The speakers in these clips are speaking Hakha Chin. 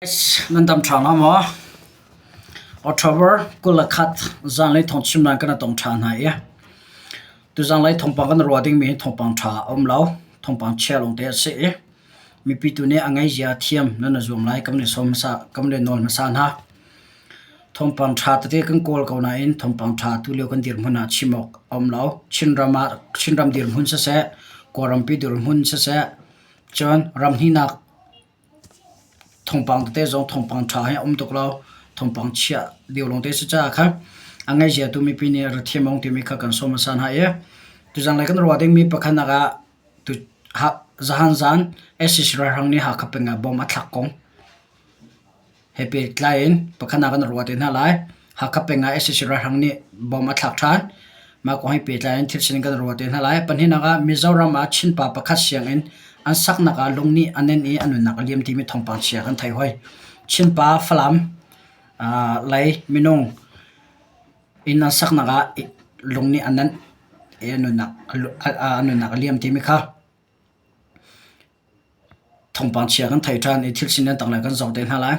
Nan dam ṭha hnga maw? October 21 zanlei thawngchim nan kan tong ṭhan hna i tuzanlei thawngpang kan ruah dingmi hi thawngpang ṭha a um lo. Thawngpang chia lawngte a si i mipi tu nih a ngeizia thiam nan i zuam lai kan i sawm hmasa kan i nawl hmasa hna. Thawngpang ṭha tete kan kawl ko nain thawngpang ṭha tulio kan dirhmun ah chim awk a um lo. Chinram ah Chinram dirhmun siseh, Kawlrampi dirhmun siseh, cun ramhnihnak Thawngpang tete zong thawngpang ṭha hi a um tuk lo. Thawngpang chia deuh lawngte a si caah khan a ngaihziatu mipi nih ra thiam ung timi kha kan sawm hmasa hna i tuzanglei kan ruah dingmi pakhatnak ah zahan zan sac ralhrang nih Hakha peng ah bomb a thlak kong he pehtlai in pakhatnak kan ruah te hna lai. Hakha peng ah sac ralhrang nih bomb a thlak ṭhan. Mah kong he pehtlai in thil sining kan ruah te hna lai. Pahnihnak ah Mizoram ah Chinpa pakhat sianginn an saknak ah lung nih a nenh i a nunnak a liam timi thawngpang chia kan theih hoi. Chinpa Falam lei minung inn an saknak ah lung nih a nenh i a nunnak a liam timi kha Thawngpang chia kan thei ṭhan i thil sining tanglei kan zoh te hna lai.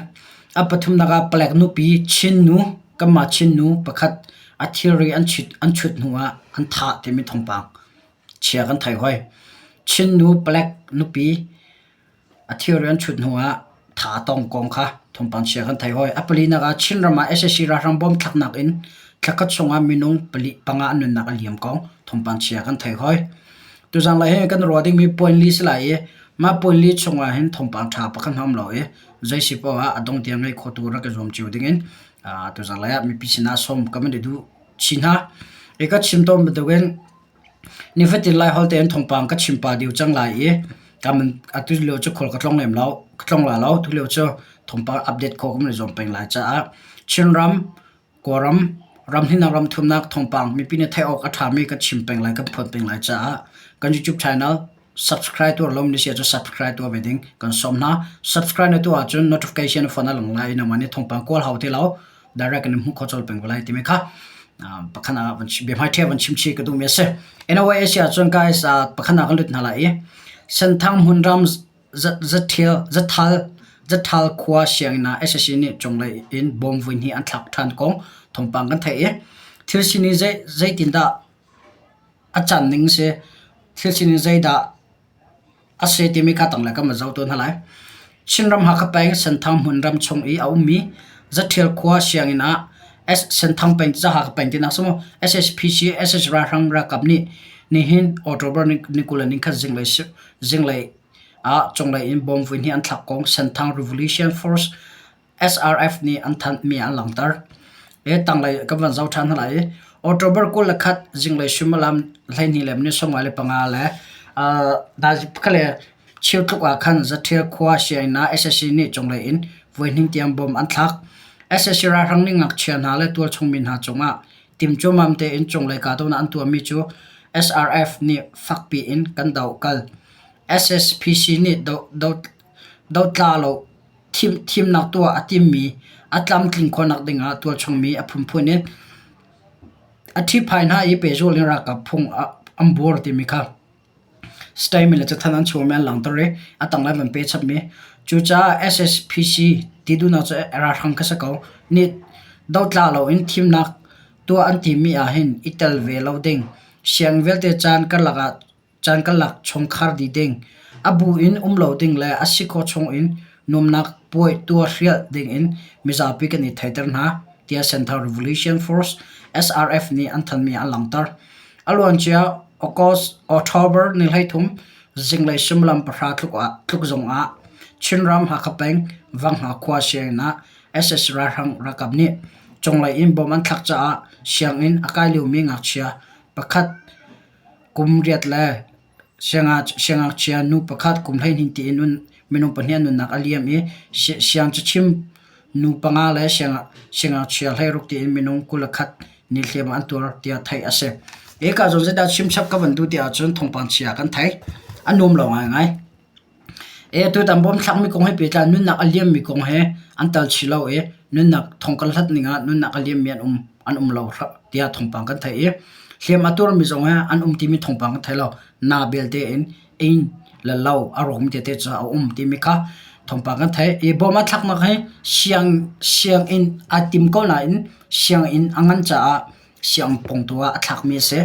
A pathumnak ah palek nupi Chin nu kanmah Chin nu pakhat a thilri an chut an chut hnu ah an thah timi thawngpang chia kan thei hoi. Chin nu palek nupi a thilri an chut hnu ah tha a tong kong kha thawngpang chia kan thei hoi. A palinak ah Chinram ah sac ralhrang bom thlaknak in thlakhat chung ah minung pali panga an nunnak a liam kong thawngpang chia kan thei hoi. Tuzanglei hi kan ruah dingmi point li si lai i mah point li chungah hin thawngpang ṭha pakhat hna um lo i zei si paoh ah a dong tiang ngei khotu rak i zuam cio dingin tuzanglei ah mipi sinah sawm ka van i duh chin hna. I ka chim tawn bantukin nifatin Laiholh tein thawngpang ka chim pah dih cang lai i atu lio cu khual ka tlong lem lo, ka tlong lai lo. Tulio cu thawngpang update khawh kan i zuam peng lai caah Chinram Kawlram ramhninak ramthumnak thawngpang mipi nih theih awk a ṭhami kan chim peng lai kan phuan peng lai caah kan YouTube channel subscribe tuah lo na si ahcun subscribe tuah ve ding kan sawm hna. Subscribe na tuah ahcun notification phone a lang lai i nangmah nih thawngpang kawl hau ti lo direct in hmuh khawh colh peng ko lai timi kha pakhat ah van biahmai ṭhia van chim chih ka duhmi a si. Anyway, a si ahcun guys pakhat ah kan lut hna lai i Senthang hmunram Zathal khua sianginn ah sac nih cunglei in bawm voihnih an thlak ṭhan kong thawngpang kan theih i thil sining zeitindah a can ning si, thil sining zeidah a si timi kha tanglei kan van zoh tawn hna lai. Chinram Hakha peng Senthang hmunram chung i a ummi Zaṭhial khua sianginn ah Senthang peng Hakha peng tinak si mu SSPC SS ralhrang ralkap nih nihin October ni 21 zinglei Zinglei ah cunglei in bomb voihnih an thlak kong Senthang Revolution Force SRF nih an thanhmi an langhter. E tanglei kan van zoh ṭhan hna lai i October 21 zinglei suimilam 12 le minute 45 le khale cheu tluk ah khan Zaṭhial khua sianginn ah sac nih cunglei in voihnih tiang bomb an thlak. Sac ralhrang nih ngakchia hna le tualchung mi hna cungah Timcuamam tein cunglei kahdohnak an tuahmi cu SRF nih fakpi in kan dohkal. SSPC nih dotla lo thimnak tuah a timmi a tlamtling khawhnak dingah tualchungmi a phunphun in a ṭhihphai hna i pehzulh in ralkap phung an buar timi kha Statement le cathanh an chuahmi an langhter i a tanglei van pe chapmi. Cucaah SSPC ti duhnak cu ralhrang kha si ko. Nih dotla loin thimnak tuah an timi ahhin i tel ve lo ding. Sianginn vialte caan karlak ah caan karlak chungkhar dih ding. A bu in um lo ding le a si khawh chung in nuamnak puai tuah hrial ding in mizapi kan i theiter hna tiah Central Revolution Force SRF nih an thanmi an langhter. A luancia August October ni 13 zinglei suimilam pahra tluk zongah Chinram Hakha peng Vanghna khua sianginn ah sac ralhrang ralkap nih cunglei in bomb an thlak caah sianginn a kai liomi ngakchia pakhat kum riat le Siangngakchia nu pakhat kum 12 tiin minung pahnih an nunnak a liam i siang cachim nu panga le siangngakchia 16 tiin minung 21 nih hliam an tuar tiah theih a si. Hika zawn zeidah chimchap ka van duh ti ahcun thawngpang chia kan thei. A nuam lo ngaingai. E tutan bom thlakmi kong he pehtlai nunnak a liammi kong he an tal chih lo i nunnak thong kan hlat ning ah nunnak a liammi an um an um lo tiah thawngpang kan theih i hliam a tuarmi zong he an um timi thawngpang kan thei lo. Na belte in inn le lo a rawkmi tete cu a um timi kha. Thawngpang kan theih. I bawm a thlaknak hi siang sianginn aa tim ko nain sianginn a ngan caah sianginn pawngtu ah a thlakmi a si.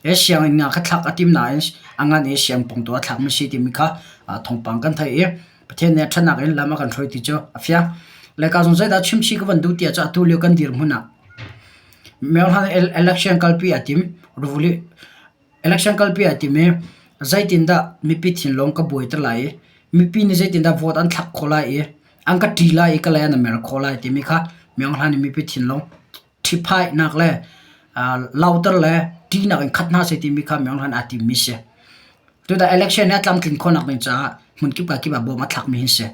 Hi sianginn nga kha thlak a tim nain a ngan i sianginn pawngtu ah a thlakmi a si timi kha thawngpang kan theih i Pathian nih a ṭhatnak in lam a kan hruai ti cu a fiang. Le ka zong zeidah chimchih ka van duh ti ahcun atu lio kan dirhmun ah Myohlan election kalpi a tim. Election kalpi a tim i zeitindah mipi thinlung ka buaiter lai i mipi nih zeitindah vote an thlak khawh lai i an ka ṭi lai i ka lei an i mer khawh lai timi kha Myohlan i mipi thinlung ṭhiphaihnak le lauter le ṭihnak in khat hna seh timi kha Myohlan aa timmi si. Tutan election hi a tlamtlin khawhnak ding caah hmunkip ka kip ah bawm a thlakmi hi si.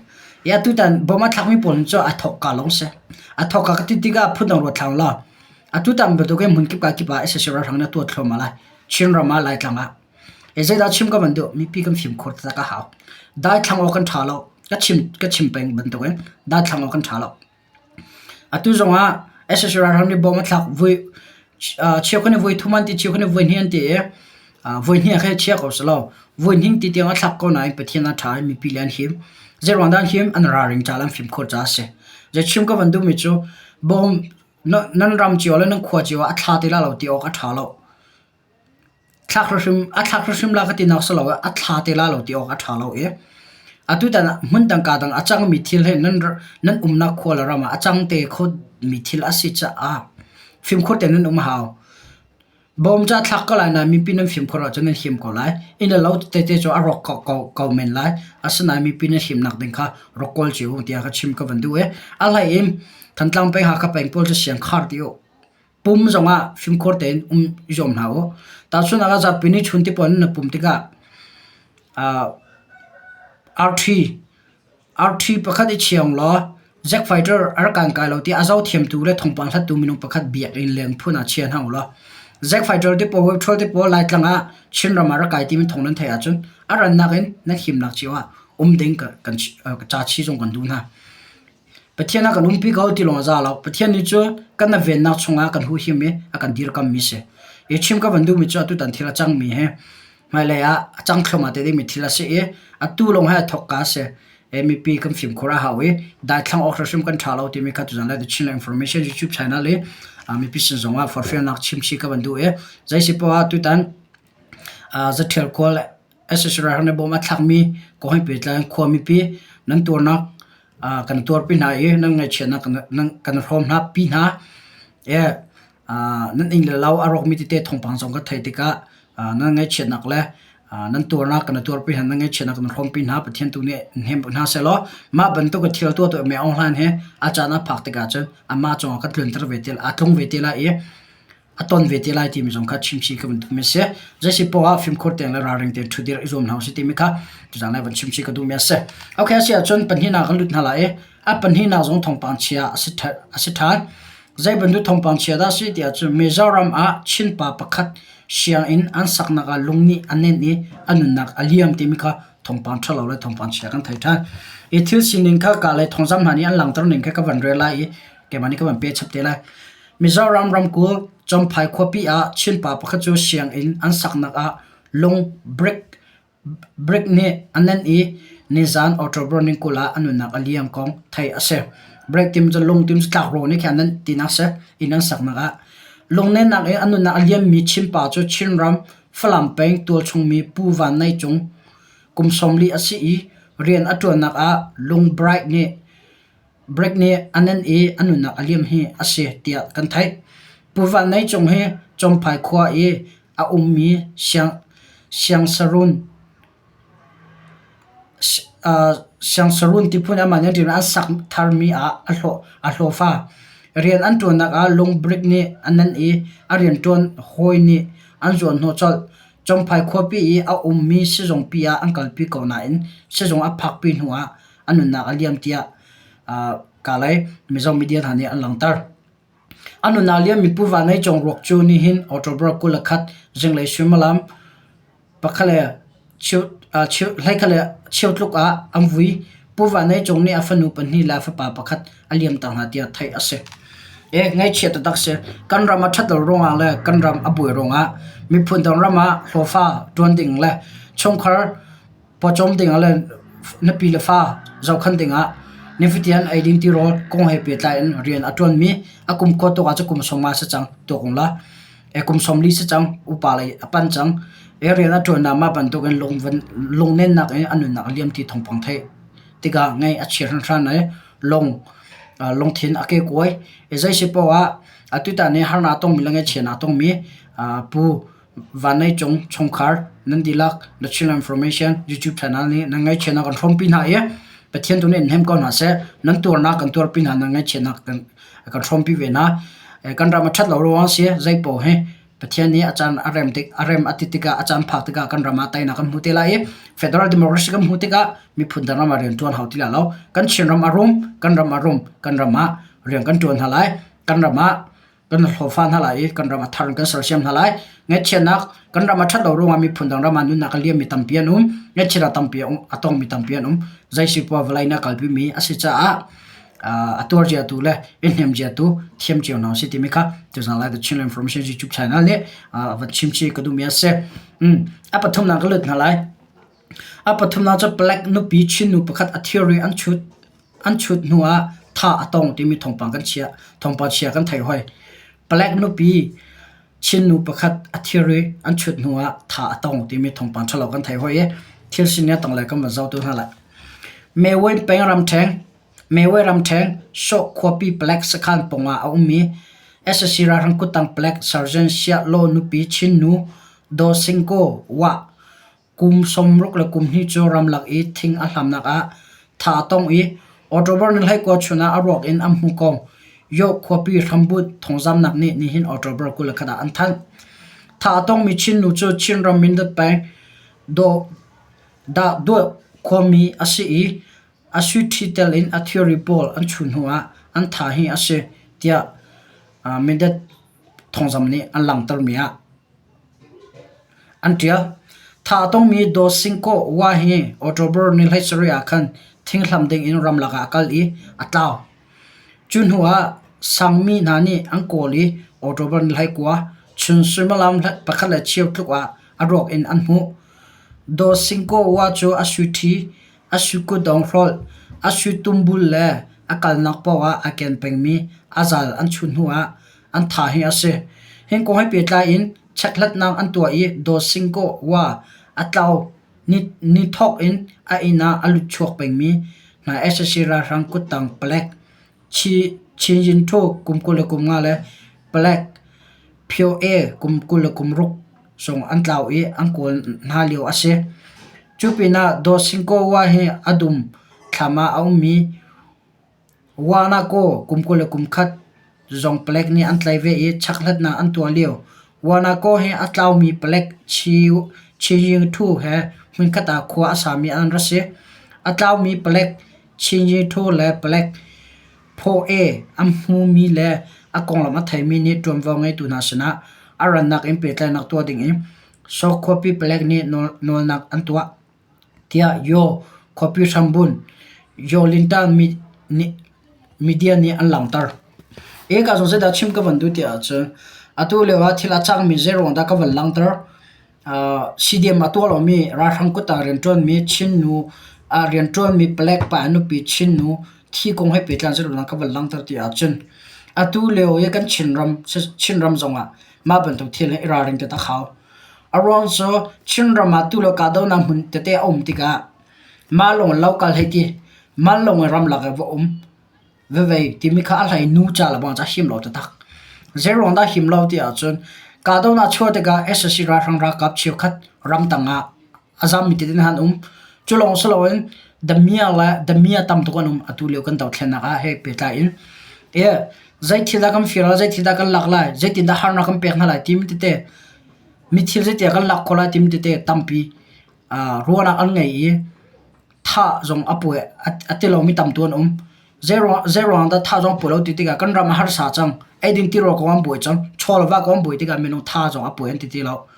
I atutan bawm a thlakmi pawl cu a thawkka lawng si. A thawkka ka ti tikah phundang ruat hlah law atutan bantuk in hmunkip ka kip ah sac ralhrang nih a tuah thluahmah lai. Chinram ah Laitlang ah. E zeidah chim ka van duh? Mipi kan fimkhur taktak a hau. Daithlang awk kan ṭha lo. Ka chim ka chim peng bantukin daithlang awk kan ṭha lo. Atu zongah sac ralhrang nih bom a thlak vui cheukhat nih voi thum an ti cheukhat nih voi hnih an ti i voi hnih ah khin chia ko selaw voi hnih ti tiang a thlak ko nain Pathian a ṭha i mipi le an him. Zeiruang dah an him? An ralring ca le an fimkhur caah a si. Zei chim ka van duhmi cu bom nan ram cio le nan khua cio ah a thla ti lai lo ti awk a ṭha lo. Thlak hrimhrim a thlak hrimhrim la ka tinak si lo i a thla te la lo ti awk a ṭha lo i atutan ah hmundang kaa dang a cangmi thil hi nan nan umnak khua le ram ah a cang te kho mi thil a si caah fimkhur tein nan um a hau. Bawm ca thlak ko lai nain mipi nan fimkhur ahcun nan him ko lai. Inn le lo tete cu a rawk ko, ko, ko men lai. Asinain mipi nan himnak ding kha rak kawl cio u tiah ka chim ka van duh i a hlei in Thantlang peng Hakha peng pawl cu siang khar dih u. Pum zongah fimkhur tein um i zuam hna u. Tahchunhnak ah zarhpi ni chun ti pawl na pum tikah arṭhi arṭhi pakhat i chiang law Jack fighter a rak kan kai lo ti a zohthiamtu le thawngpang hlattu minung pakhat biakinn leng phun ah chia hna u law Jack fighter te pawl web troll te pawl Laitlang ah Chinram ah rak kai timi thawng nan theih ahcun a rannak in nan himnak cio ah um ding kan ca chi zong kan duh hna. Pathian a kan umpi ko ti lawng a za lo. Pathian nih cu kan na vennak chungah kan huhim i a kan dirkammi si. I chim ka van duhmi cu atutan thil a cangmi hi hmailei ah a cang thluahmah te dingmi thil a si i atu lawng hi a thawkka a si. E mipi kan fimkhur a hau i daithlang awk hrimhrim kan ṭha lo timi kha tuzan lai The Chin Information YouTube channel i mipi sin zongah forhfialnak chimchih ka van duh i zei si poah tutan Zaṭhial khual sac ralhrang nih bawm a thlakmi kong he pehtlai in khua mipi nan tuarnak kan tuarpi hna i nan ngaihchiatnak kan hrawm hna pi hna. Nan inn le lo a rawkmi tete thawngpang zong kan theih tikah nan ngaihchiatnak le nan tuarnak kan tuarpi hna nan ngaihchiatnak kan hrawmpi hna Pathian tu nih hnem hna sehlaw mah bantuk thil tuah tu me Aung Hlaing he a caan a phak tikah cun amah cungah kan tlunter ve te a tlung ve te lai i a ton ve te lai timi zong kha chimchih ka van duhmi a si. Zeisi poah ah fimkhur tein le ralring tein ṭhudir i zuam hna usih timi kha tuzaan lai van chimchih ka duhmi a si. Okay, a si ahcun pahnihnak kan lut hna lai i a pahnihnak zong thawngpang chia a si a si ṭhan. Zei bantuk thawngpang chia dah a si ti ahcun Mizoram ah Chin pa pakhat sianginn an saknak ah lung nih a nenh i a nunnak a liam timi kha thawngpang ṭhalo le thawngpang chia kan thei ṭhan. I thil sining kha ka le thawngzam hna nih an langhter ning kha ka van rel lai i keimah nih ka van pe chap te lai. Mizoram ramkulh Champhai khuapi ah Chinpa pakhat cu sianginn an saknak ah lung brick brick nih a nenh i nizaan October ni 20 ah a nunnak a liam kong theih a si. Brick tim cu lung tim cu tlakrawh nih khin a nenh tinak a si inn an saknak ah. Lungnennak in a nunnak a liammi Chinpa cu Chinram Falam peng tualchung mi Pu Van Nei Cung kum 40 a si i rian a ṭuannak ah lung brick nih Brek nih a nenh i a nunnak a liam hi a si tiah kan theih. Pu Van Nei Cung hi Cawmphai khua i a ummi siang siangsarun siangsarun tiphun amah nih an sak tharmi ah a hlawh a hlawfa. Rian an ṭuannak ah lungbrek nih a nenh i a rianṭuan hawi nih an zuanhnawh colh. Cawmphai khuapi i a ummi sizungpi ah an kalpi ko nain sizung a phakpi hnu ah a nunnak a liam tiah Kalay Mizo media hna nih an langhter. A nunnak liammi Pu Van Nei Cung ruak cu nihin October 21 zinglei suimilam pakhat le cheu hleikhat le cheu tluk ah an vui. Pu Van Nei Cung nih a fanu pahnih le a fapa pakhat a liamter hna tiah theih a si. E ngaihchia taktak si. Kan ram a ṭhat lo ruangah le kan ram a buai ruangah miphun dang ram ah hlawhfa ṭuan ding le chungkhar pawcawm ding ah le. nupi le fa zohkhenh dingah nifatin eiding tirawl kong he pehtlai in rian a ṭuanmi a kumkhua tuk ah cun kum 50 si cang tuak ung la. Kum 40 si cang upa lei a panh cang. Rian a ṭuannak mah bantukin lungnennak in a nunnak a liam ti thawngpang theih tikah ngaih a chia hringhran i lung lungthin a kekuai. Zei si paoh ah atutan i harnak a tongmi le ngaihchiatnak a tongmi Pu Van Nei Cung chungkhar nan dihlak The Chin Information YouTube channel nih nan ngaihchiatnak kan hrawmpi hna i Pathian tu nih in hnem ko hna seh. Nan tuarnak kan tuarpi hna, nan ngaihchiatnak kan kan hrawmpi ve hna. Kan ram a ṭhat lo ruang si zei paoh hi Pathian nih a caan a rem tik a rem a ti tikah a caan phak tikah kan ram ah teinak kan hmu te lai i federal democracy kan hmuh tikah miphun dang ram ah rian ṭuan hau ti lai lo. Kan Chinram a rum, kan ram a rum, kan ram ah rian kan ṭuan hna lai. Kan ram ah kan hlawhfa hna lai i kan ram a thar in kan sersiam hna lai. Ngaihchiatnak kan ram a ṭhat lo ruangah miphun dang ram ah nunnak a liammi tampi an um. Ngaihchiatnak tampi a tongmi tampi an um. Zei si poah vawlei nih a kalpimi a si caah a tuar zia tu le i hnem zia tu thiam cio hna usih timi kha tuzaan lai The Chin Information YouTube channel nih van chim chih ka duhmi a si. A pathumnak ka lut hna lai. A pathumnak cu Black nupi Chin nu pakhat a thilri an chut an chut hnu ah thah a tong timi thawngpang kan chiah thawngpang chia kan theih hoi. Black nupi Chin nu pakhat a thilri an chut hnu ah thah a tong timi thawngpang ṭhalo kan theih hoi i thil sining a tanglei kan van zoh tu hna lai. Mewin peng ramṭheng Mewei ramṭheng Sawh khuapi palek sakhan pawngah a ummi sac ralhrang kuttang palek Sergeant Siah Law nupi Chin nu Daw Sing Kaw Wah kum 60 le kum hnih cu ramlak i thing a hlamnak ah tha a tong i October ni 29 chun ah a ruak in an hmuh kong York khuapi hrambut thawngzamnak nih nihin October 21 ah an thanh. Tha a tongmi Chin nu cu Chinram Mindat peng Dah Duah khuami a si i A suiṭhi tel in a thilri pawl an chuh hnuah an tha hi a si tiah Mindat thawngzam nih an langhtermi ah an ṭial. Tha a tongmi Daw Sing Kaw Wa hi October ni 17 ah khan thinghlam dingin ramlak ah a kal i a tlau. Cu hnuah sangmi hna nih an kawl i October ni 29 chun suimilam pakhat le cheu tluk ah a ruak in an hmuh. Daw Sing Kaw Wa cu a suiṭhi A sui-kutdong hrolh, a sui-tumbul le a kalnak paoh ah a ken pengmi a zal an chuh hnuah an tha hi a si. Hi kong he pehtlai in chekhlatnak an tuah i Daw Sing Kaw Wa a tlau ni thawk in a inn ah a lutchuak pengmi hna sac ralhrang kuttang palek Chin Yin Thu kum 25 le palek Phyo Ae kum 26 zong an tlau i an kawl hna lio a si. Cu pinah Daw Sing Kaw Wa hi a dum thlam ah a ummi Wana Kaw kum 21 zong palek nih an tlaih ve i chakhlatnak an tuah lio. Wana Kaw hi a tlaumi palek Chin Yin Thu he hmunkhat ah khua a sami an ra si. A tlaumi palek Chin Yin Thu le palek Phaw E a hmumi le a konglam a theimi nih ṭuanvo ngeitu hna sinah a rannak in pehtlaihnak tuah dingin Saw khuapi palek nih nawlnak an tuah, tiah Yaw khuapi hrambunh Yaw Lintan media nih an langhter. Eka zong zeidah chim ka van duh ti ahcun atu lio ah thil a cangmi zeiruang dah ka van langhter. CDM a tuah lomi ralhrang kuttang rianṭuanmi Chin nu rianṭuanmi palek pa a nupi Chin nu thi kong he pehtlai zeiruang dah ka van langhter ti ahcun atu lio i kan Chinram Chinram zongah mah bantuk thil hi i ralring taktak hau. A ruang cu Chinram ah tu le kahdohnak hmun tete a um tikah mah lawng in lo kal hei ti, mah lawng in ramlak i va um, va vei timi kha a hlei nu ca le bang ca him lo taktak. Zeiruang dah him lo ti ahcun kahdohnak chuah tikah sac ralhrang ralkap cheukhat ramtang ah a zammi tete hna an um. Cu lawng si loin damiah le damiah tam tuk an um atu lio kan dothlennak ah he pehtlai in. Zei thil dah kan fir lai, zei thil dah kan lak lai, zeitin dah harnak kan pek hna lai timi tete mi thil zeitin kan lak khawh lai timi tete tampi ruahnak an ngei i thah zong a puai a ti lomi tam tu an um. Zeiruang dah thah zong a puai lo ti tikah kan ram a harsa cang, eidin tirawl kong an buai cang, chaw le va kong an buai tikah minung tha zong a puai an ti ti lo.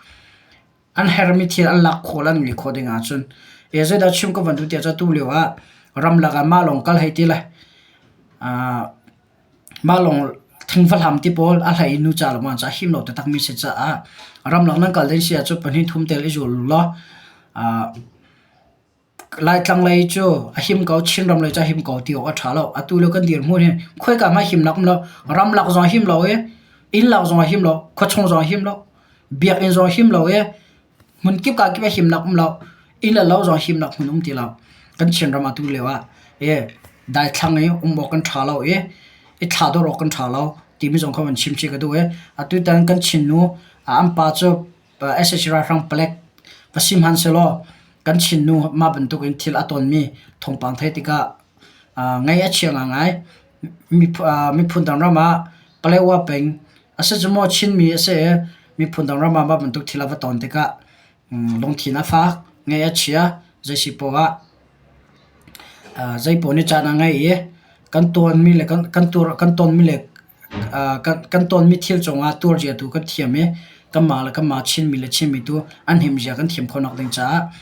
An herhmi thil an lak khawh le an ngeih khawh ding ahcun zeidah chim ka van duh tiah cun atu lio ah ramlak ah mah lawng kal hei ti le mah lawng thing va hlam ti pawl a hlei in nu ca le ma ca him lo taktakmi si caah ramlak nan kal ding si ahcun pahnih thum tel i zul law. Laitlang lei cu a him ko, Chinram lei cu a him ko ti awk a ṭha lo. Atu lio kan dirhmun hi khoika hmanh himnak um lo. Ramlak zong a him lo i inn lak zong a him lo, khuachung zong a him lo, biakinn zong a him lo i hmunkip kakip a himnak um lo. Inn le lo zong himnak hmun um ti lo. Kan Chinram atu lio ah i daithlang i um awk kan ṭha lo i i thladawr awk kan ṭha lo timi zong kha van chim chih ka duh i atutan kan Chinnu an pa cu sac ralhrang palek va si hmanhsehlaw kan Chinnu mah bantukin thil a tonmi thawngpang theih tikah ngaih a chia ngaingai. Miphun dang ram ah Paletwa peng a si cu maw Chinmi a si i miphun dang ram ah mah bantuk thil a va ton tikah lungthin a fak, ngaih a chia. Zei si poah ah zeipaoh nih caan a ngei i kan tuanmi le kan tonmi le kan tonmi thil cungah tuarzia tu kan thiam i kanmah le kanmah Chinmi le Chinmi tu an himzia kan thiam khawhnak ding caah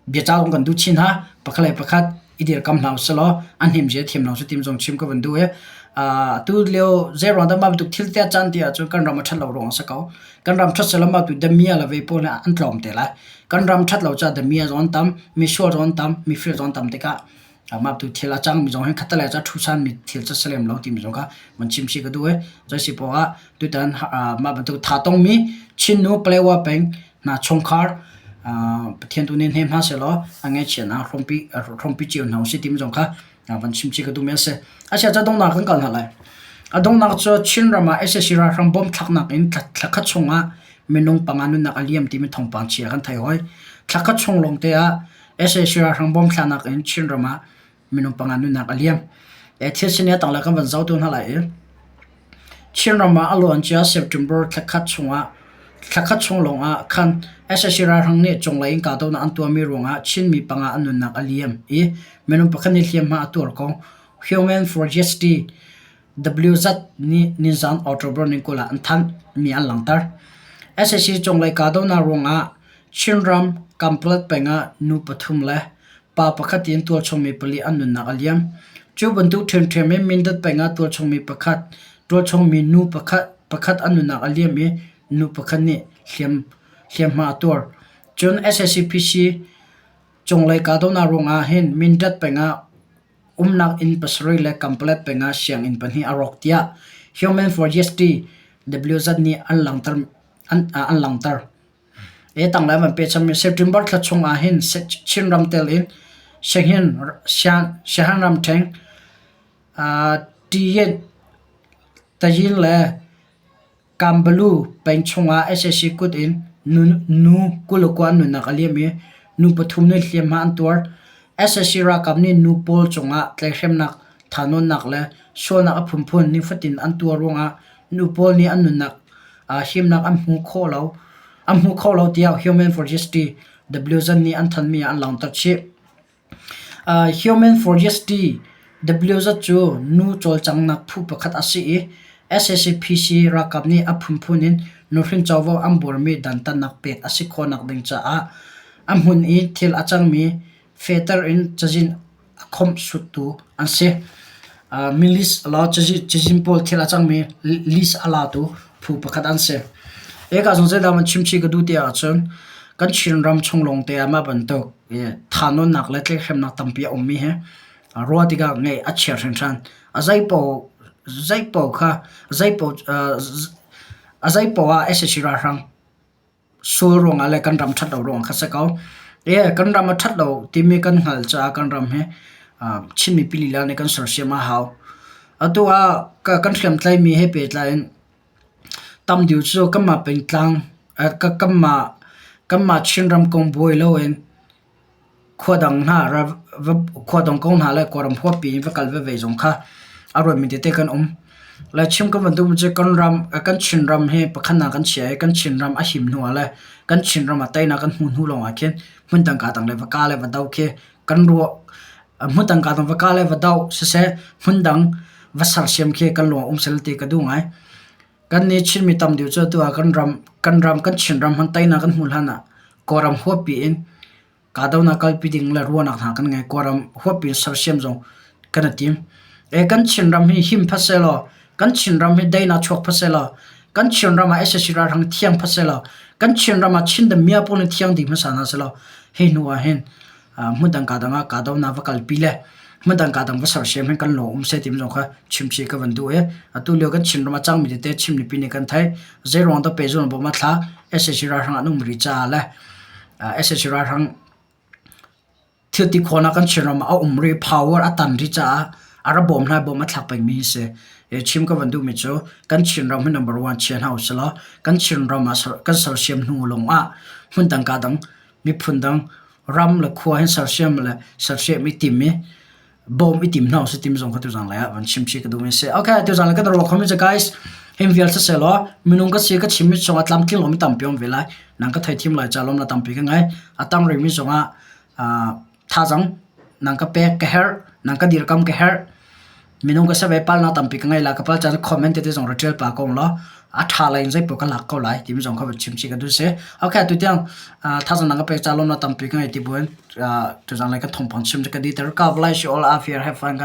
biaca zong kan duh chin hna. Pakhat le pakhat i dirkam hna usih law an himzia thiam hna usih ti zong chim ka van duh i atu lio zeiruang dah mah bantuk thil te a can ti ahcun kan ram a ṭhat lo ruang a si ko. Kan ram ṭhat sehlaw mah tu damiah le vei pawl nih an tlawm te lai. Kan ram ṭhat lo caah damiah zong an tam, misual zong an tam, mifir zong an tam tikah mah tu thil a cangmi zong hi khattelei ah ṭhusanmi thil cu si lem lo timi zong kha van chim chih ka duh i zei poah ah tutan mah bantuk tha tongmi Chinnu Palewa peng hna chungkhar Pathian tu nih hnem hna sehlaw a ngaihchiatnak hrawmpi hrawmpi cio hna usih timi zong kha van chim chih ka duhmi a si. Asiah ca donghnak kan kal hna lai. A donghnak cu Chinram ah sac ralhrang bomb thlaknak in thla khat chungah minung panga nunnak a liam timi thawngpang chia kan theih hoi. Thla khat chung lawng te ah sac ralhrang bomb thlaknak in Chinram ah minung panga nunnak a liam. Thil sini a tanglei kan van zoh tu hna lai i Chinram ah a luancia September thlakhat chungah thlakhat chung lawngah khan sac ralhrang nih cunglei in kahdohnak an tuahmi ruangah Chinmi panga an nunnak a liam i minung pakhat nih hliamhma a tuar ko. Human for Justice WZ nih nizan October ni 20 ah an thanh mi an langhter. Sac cunglei kahdohnak ruangah Chinram Kamplet peng ah nu pathum le pa pakhat in tualchungmi pali an nunnak a liam. Cu bantuk ṭhiamṭhiam in Mindat peng ah tualchungmi pakhat, tualchungmi nu pakhat, pakhat an nunnak a liam i nu pakhat nih hliam, hliamhma a tuar. Cun SACPC cunglei kahdohnak ruangah hin Mindat peng ah umnak inn pasarih le Kamplet peng ah sianginn pahnih a rawk tiah Human for Justice WZ nih an langhter. An, an langhter. Hi tanglei van pe chami September thla chung ah hin Chinram tel in Sianginn Siahan ramṭheng Tiyin Tayin le Kambalu peng chungah sac kut in nu 29 nunnak a liam i nu pathum nih hliamhma an tuar. Sac ralkap nih nu pawl cungah tlaihhremnak, thahnawnnak le sualnak a phunphun nifatin an tuar ruangah nu pawl nih an nunnak himnak an hmu khawh lo an hmu kho lo tiah Human for Justice WZ nih an thanmi ah an langhter chih. Human for Justice WZ cu nu cawlcanghnak phu pakhat a si i SACPC ralkap nih a phunphun in nuhrin covo an buarmi dantatnak pek a si khawhnak ding caah a hmun i thil a cangmi fehter in cazin a khawmhsuttu an si. Mi list law cazin pawl thil a cangmi list a latu phu pakhat an si. Eka zong zeidah man chimchih ka duh ti ahcun kan Chinram chung lawng te ah mah bantuk thahnawnnak le tlaihhremnak tampi a ummi hi ruah tikah ngaih a chia hringhran. A zeipaoh zeipaoh kha zeipaoh a zeipaoh ah sac ralhrang Sul ruangah le kan ram ṭhat lo ruangah kha si ko. Kan ram a ṭhat lo timi kan hngalh caah kan ram hi Chin mipi lila nih kan sersiam a hau. Atu ah kan hriamtlaimi he pehtlai in tam deuh cu kanmah pengtlang kanmah Chinram kong buai loin Khua dang hna khua dang ko hna le Kawlram huappi in va kal veve zong kha a ruatmi tete kan um. Le chim kan van duhmi cu kan ram kan Chinram hi pakhatnak kan chia i kan Chinram a him hnu ah le kan Chinram ah teinak kan hmuh hnu lawngah khin hmundang kaa dang le va ka le va do khi kan ruah. Hmundang kaa dang va ka le va do siseh hmundang va sersiam khi kan lung ah um sel ti ka duh ngai. Kannih Chinmi tam deuh cu atu ah kan ram kan ram kan Chinram hmanh teinak kan hmuh hlan ah Kawlram huappi in kahdohnak kalpi ding le ruahnak hna kan ngei. Kawlram huappi in sersiam zong kan i tim. E kan Chinram hi him phat sehlaw, kan Chinram hi daihnak chuak phat sehlaw, kan Chinram ah sac ralhrang thiang phat sehlaw, kan Chinram ah Chin damiah pawl nih thiang dih hmasa hna sehlaw. Hi hnu ah hin hmundang kaa dang ah kahdohnak va kalpi le hmundang kaa dang va sersiam hin kan lawng um seh timi zong kha chimchih ka van duh i atu lio kan Chinram a cangmi tete Chin mipi nih kan theih. Zeiruang dah pehzulh bawm a thlak? Sac ralhrang an um rih caah le sac ralhrang thil ti khawhnak kan Chinram ah a um rih, power a tan rih caah a ra bawm hna i bawm a thlak pengmi hi si. Chim ka van duhmi cu kan Chinram hi number one chia hna usih law kan Chinram ah kan sersiam hnu lawng ah hmundang kaa dang miphun dang ram le khua hin sersiam le sersiam i tim i bawm i tim hna usih timi zong kha tuzaan lei ah van chim chih ka duhmi a si. Okay, tuzaan lei kan ruah khomi cu guys, him vial siseh law minung ka si ka chimmi chungah tlamtling lomi tampi um ve lai. Nang ka theithiam lai ca lawm la tampi ka ngei. A tang rihmi zongah thazang nang ka pek ka herh, nang ka dirkam ka herh. Minung ka si ve palnak tampi ka ngei la ka pal caan comment tete zong ra ṭial pa ko law a ṭha lei in zeipaoh ka lak ko lai timi zong kha van chim chih ka duh si. Okay, tutiang thazang nang ka pek ca lawm la tampi ka ngei ti buin tuzaan lei kan thawngpang chim cu ka dih ter. God bless you all. Have fun guys.